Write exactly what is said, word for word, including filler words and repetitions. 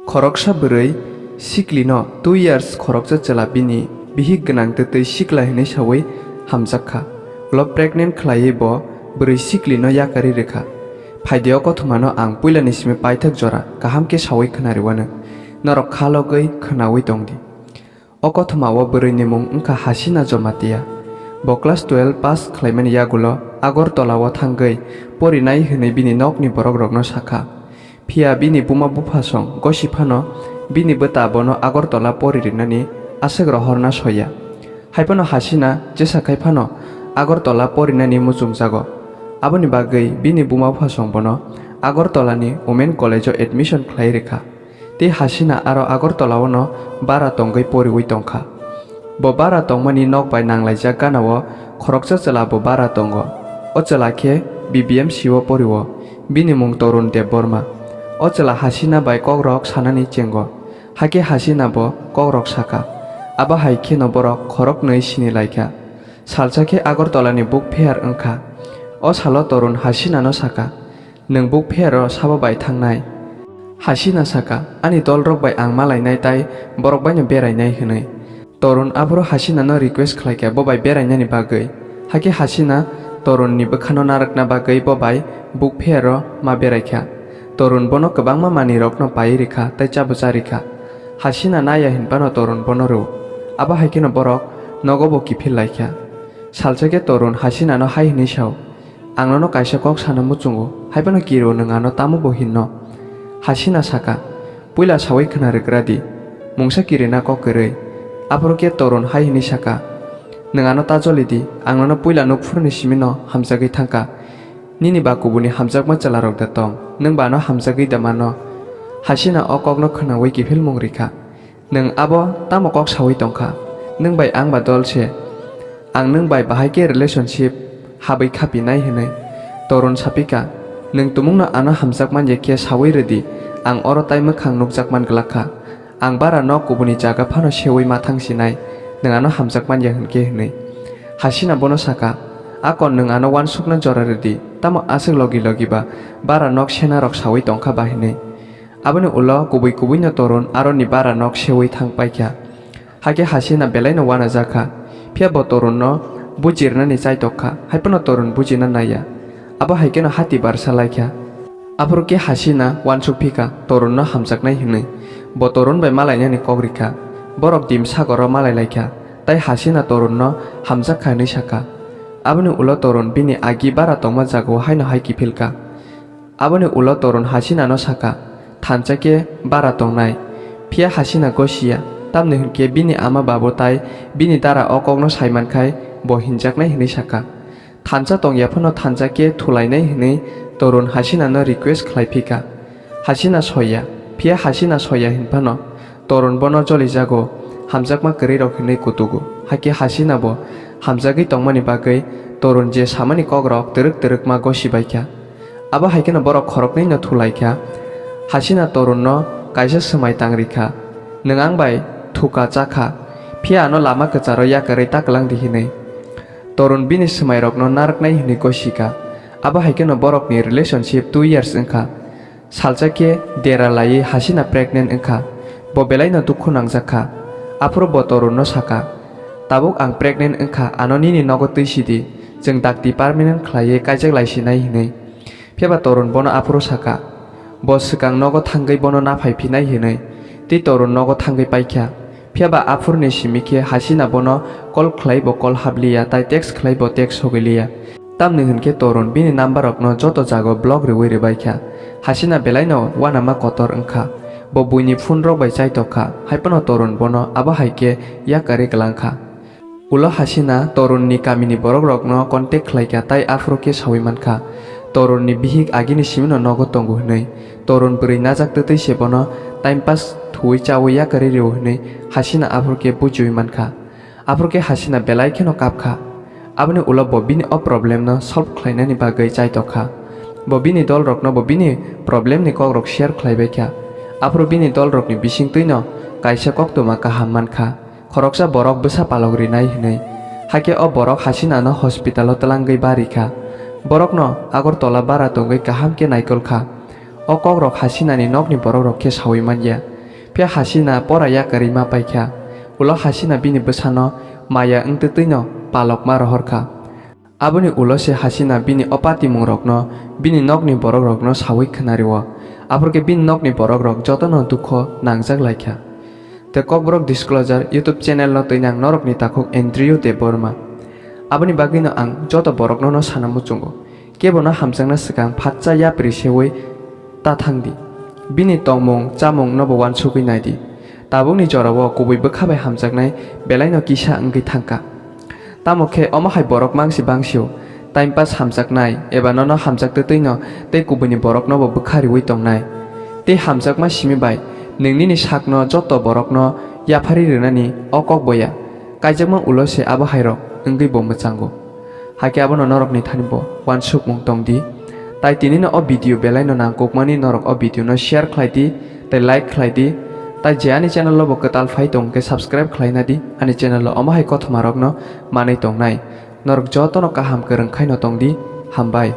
Khoroksa bwrwi siklino two years khoroksa chwla bini bihik gwnang twtwi sikla hinwi sawi hamjak kha. Ulo pregnant khlaiwi bo bwrwi siklino yakarwi rwkha. Phaidi o kothomano ang puilani simi paithak jora kaham khe sawi khwnariwano. Norok kha logwi khwnawi tongdi. O kothoma o bwrwini mung wngkha Hasina Jamatia. Bo class twelve pass khlaimani yagulo Agartala o thangwi porinai hwnwi bini nokni borokrokno sakha. Phiya bini buma buphasong gosi phano bini bwta bono Agartala poririnani aswk rohorna soya. Haiphano Hasina jesa khai phano Agartala porinani muchungjago. Aboni bagwi bini buma buphasong bono Agartalani Women College o admission khlai rwkha. Tei Hasina aro Agartala-o no bara tongwi poriwi tongkha. Bo bara tongmani nok bai nanglaijak gana-o khoroksa chwla bo bara tongo. O chwla khe B B M C o porio. Bini mung Torun Debbarma. O chwla Hasina bai kokrok sanani chengo. Hakhe Hasina bo kokrok saka. Abo hai kheno borok khoroknwi sinilaikha. Salsa khe Agartala-ni book fair wngkha. O salo Torun Hasina-no saka, "Nwng book fair-o sabo bai thangnai?" Hasina saka, "Ani dolrok bai ang malainai tei borok baino berainai," hwnwi. Torun aphuru Hasina-no request khlaikha bo bai berainani bagwi. Hakhe Hasina Torunni bwkhano narwkna bagwi bo bai book fair-o ma beraikha. Torun bono kwbangma manwirokno paiwi rwkha tei chabo cha rwkha. Hasina naiya hinphano Torun bono rw. Abo hai kheno borok nogo bo kiphil laikha. Salsa khe Torun Hasina-no hai hwnwi sao, "Ang nono kaisa kok sana muchungo, haiphano kiro nwng ano tamo bo hinno?" Hasina saka, "Puila sawi khwna rwgra di, mungsa kirina kok kwrwi." Aphuru khe Torun hai hwnwi saka, "Nwng ano ta joli di, ang nono puila nukphuruni simino hamjagwi thangkha. Nini ba kubuni hamjakma chwlarok da tong, nwng ba ano hamjagwi da mano?" Hasina o kokno khwnawi kiphilmung rikha. "Nwng abo tamo kok sawi tongkha? Nwng bai ang ba dol se. Ang nwng bai bahai khe relationship habwi khapinai," hwnwi. Torun sapikha, "Nwng tumungno ano hamjak man ya khe sawi rwdi, ang oro tai mwkhang nukjak man glak kha. Ang bara nok kubuni jaga phano sewi ma thang sinai, nwng ano hamjak man ya hwn khe," hwnwi. Hasina bono saka, "Akon nwng ano uansukna jora rwdi, tamo aswk logi logi ba bara nok senarok sawi tongkha ba?" hwnwi. Aboni ulo kubui kubuino Torun aroni bara nok sewi thang paikha. Hakhe Hasina belaino uanajakha, phiya bo Torunno bujirnani chaitokha, haiphano Torun bujina naiya. Abo hai kheno hati barsa laikha. Aphuru khe Hasina uansuk phikha Torunno hamjaknai hwnwi. Bo Torun bai malainani kok rikha. Borok dim sagoro malai laikha, tai Hasina Torunno hamjakha hwnwi sakha. Aboni ulo Torun bini agi bara tongma jagao haino hai kiphilkha. Aboni ulo Torun Hasinano saka, "Thansa khe bara tongnai." Phiya Hasina gosiya, tamni hwn khe bini ama babu tai bini dara o kokno saimankhai bo hinjaknai hwnwi saka. Thansa tongya phano thansa khe thulainai hwnwi Torun Hasinano request khlai phikha. Hasina soya, phiya Hasina soya hin phano Torun bono jolijago, hamjakma kwrwirok hinwi kutugo. Hakhe Hasina bo hamjagwi tongmani bagwi Torun je samani kokrok twrwk twrwkma gosi baikha. Abo hai kheno borok khoroknwi no thulaikha. Hasina Torunno kaisa swmai tang rikha, "Nwng ang bai thuka chakha, phiya ano lama kwcharo yakarwi ta kwlang di," hinwi. Torun bini swmairokno narwknai hinwi gosikha. Abo hai kheno borokni relationship two years wngkha. Salsa khe dera laiwi Hasina pregnant wngkha. Bo belaino dukhu nangjakha. Aphuru bo Torunno saka, "Tabuk ang pregnant wngkha, ano nini nogo twi sidi, chwng dakti permanent khlaiwi kaijak lai sinai," hinwi. Phiya ba Torun bono aphuru saka, bo swkang nogo thangwi bono naphai phinai hinwi. Tei Torun nogo thangwi paikha. Phiya ba aphuruni simi khe Hasina bono call khlai bo call hapliya, tai text khlai bo text sogwiliya. Tamni hwn khe Torun bini number rokno joto jago block rwui rwbaikha. Hasina belaino uanama kotor wngkha. Bo buini phone rok bai chaitokha, haiphano Torun bono abo hai khe yakarwi kwlangkha. Ulo Hasina Torunni kamini borokrokno contact khlaikha tai aphuru khe saui mankha, Torunni bihik agini simino nogo tongo hwnwi. Torun bwrwi najak twtwi se bono time pass thuwi chaui yakarwi rw hwnwi Hasina aphuru khe bujiui mankha. Aphuru khe Hasina belai kheno kapkha. Aboni ulo bo bini o problemno solve khlainani bagwi chaitokha. Bo bini dolrokno bo bini problemni kokrok share khlaibaikha. Aphuru bini dolrokni bisingtwino kaisa koktwma kaham mankha. Khoroksa borok bwsa palok rinai hwnwi. Hakhe o borok Hasinano hospital-o twlangwi barikha. Borokno Agartala bara tongwi kaham khe naikolkha. O kokrok Hasinani nokni borokrok khe saui man ya. Phiya Hasina pora yakarwi ma pai kha. Ulo Hasina bini bwsano maya wngtwtwino palokma rohor kha. Aboni ulo se Hasina bini o patimungrokno bini nokni borokrokno saui khna rwo. Aphor khe bini nokni borokrok jotono dukho nangjak lai kha. Tei Kokborok Disclosure YouTube channel no twi nang norokni takhuk Andrew Debbarma. Aboni bagwino ang joto borokno no sana muchungo. Kebono hamjakna swkang phatsa yapri seui ta thangdi. Bini tongmung, chamung nobo uansugwi naidi. Tabukni jorao kubui bwkha bai hamjaknai belaino kisa wngwi thangkha. Tamo khe omo hai borok mangsi bangsio, time pass hamjaknai eba nono hamjaktwtwino tei kubuini boroknobo bwkha riui tongnai. Tei hamjakma simi bai nwng nini sakno joto borokno yaphari rwnani o kok boya. Kaijakma ulo se abo hairok wngwi bo mwchango. Hakhe abono norokni thani bo uansukmung tongdi. Tai tinino o video belaino nangkukmani norok o video no share khlaidi tei like khlaidi. Tai je ani channel o bo kwtal phai tong khe subscribe khlaina di, ani channel o omo hai kothoma rokno manwi tongnai. Norok jotono kaham kwrwng khaino tongdi, hambai.